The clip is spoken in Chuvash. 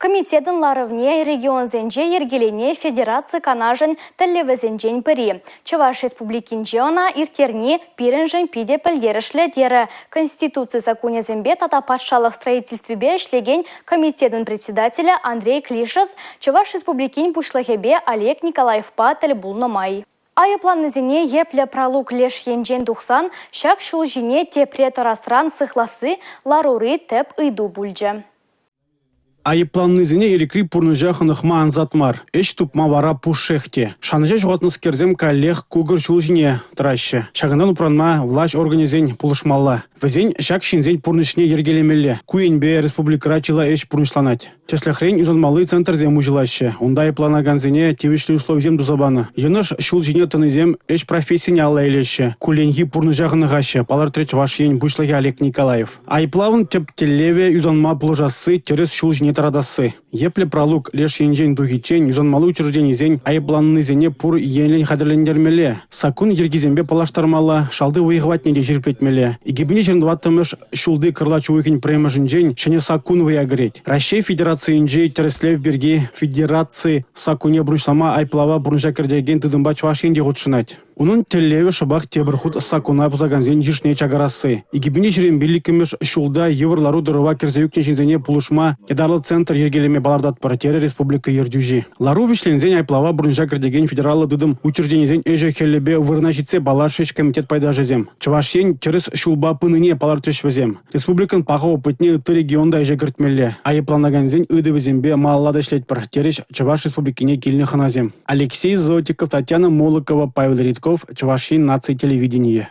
Комитетӑн ларӑвне регионсенче йӗркелени Федераци Канашӗн тӗллевӗсенчен пӗри. Чӑваш Республикинче ӑна ирттерни пирӗншӗн питӗ пӗлтерӗшлӗ, терӗ Конституци саккунӗсемпе тата патшалӑх строительствипе ӗҫлекен комитетӑн председателӗ Андрей Клишас Чӑваш Республикин Пуҫлӑхӗпе Олег Николаевпа тӗл пулнӑ май. Айӑпланнисене йӗплӗ пралук леш енчен тухсан ҫак ҫул ҫине тепре тӑрасран сыхласси ларури тӗп ыйту пулчӗ. Айӑпланнисене ирӗкри пурнӑҫа хӑнӑхма ансат мар, ӗҫ тупма вара пушшех те. Шанӑҫа ҫухатнӑскерсем каллех кукӑр ҫул ҫине тӑраҫҫӗ. Ҫакӑнтан упранма влаҫ органӗсен пулӑшмалла. Вӗсен ҫак ҫынсен пурнӑҫне йӗркелемелле. Ку енпе республикӑра чылай ӗҫ пурнӑҫланать. Тӗслӗхрен, юсанмалли центрсем уҫӑлаҫҫӗ. Унта айӑпланакансене тивӗҫлӗ условисем туса панӑ. Йӑнӑш ҫул ҫине тӑнисем ӗҫ профессине алла илеҫҫӗ, кулленхи пурнӑҫа хӑнӑхаҫҫӗ, палӑртрӗ Чӑваш Ен Пуҫлӑхӗ Олег Николаев. Айӑплавӑн тӗп тӗллевӗ – юсанма пулӑшасси, тӗрӗс ҫул ҫине тӑратасси. Йӗплӗ пралук леш енчен тухиччен юсанмалли учрежденисен айӑпланнисене пур енлӗн хатӗрлентермелле, саккун йӗркисемпе паллаштармалла, шалти вӑй-хӑватне те ҫирӗплетмелле. 2024-мӗш ҫулти кӑрлач уйӑхӗн пӗрремӗшӗнчен ҫӗнӗ саккун вӑя кӗрет. Раҫҫей Федерацийӗнчи тӗрӗслев пирки федераци саккунне пурнӑҫлама айӑплава пурнӑҫа кӗртекен тытӑмпа Чӑваш Ен те хутшӑнать. Унӑн тӗллевӗ шӑпах тепӗр хут саккуна пӑсакансен йышне чакарасси. 2025-мӗш ҫулта йывӑр лару-тӑрӑва кӗрсе ӳкнӗ ҫынсене пулӑшма ятарлӑ центр йӗркелеме палӑртатпӑр, терӗ республика ертӳҫи. Лару вӗҫленсен айӑплава пурнӑҫа кӗртекен федераллӑ тытӑм учрежденисен ӗҫӗ-хӗлӗпе вырӑна ҫитсе паллашрӗҫ комитет пайташӗсем. Чӑваш Ен тӗрӗс ҫулпа пынине палӑртрӗҫ вӗсем. Республикӑн паха опытне ытти регионта ӗҫе кӗртмелле. Айӑпланакансен ыйтӑвӗсемпе малалла та ӗҫлетпӗр, терӗҫ Чӑваш Республикине килнӗ хӑнасем. Алексей Зотиков, Татьяна Молокова, Павел Редьков, Чӑваш Ен наци телевиденийӗ.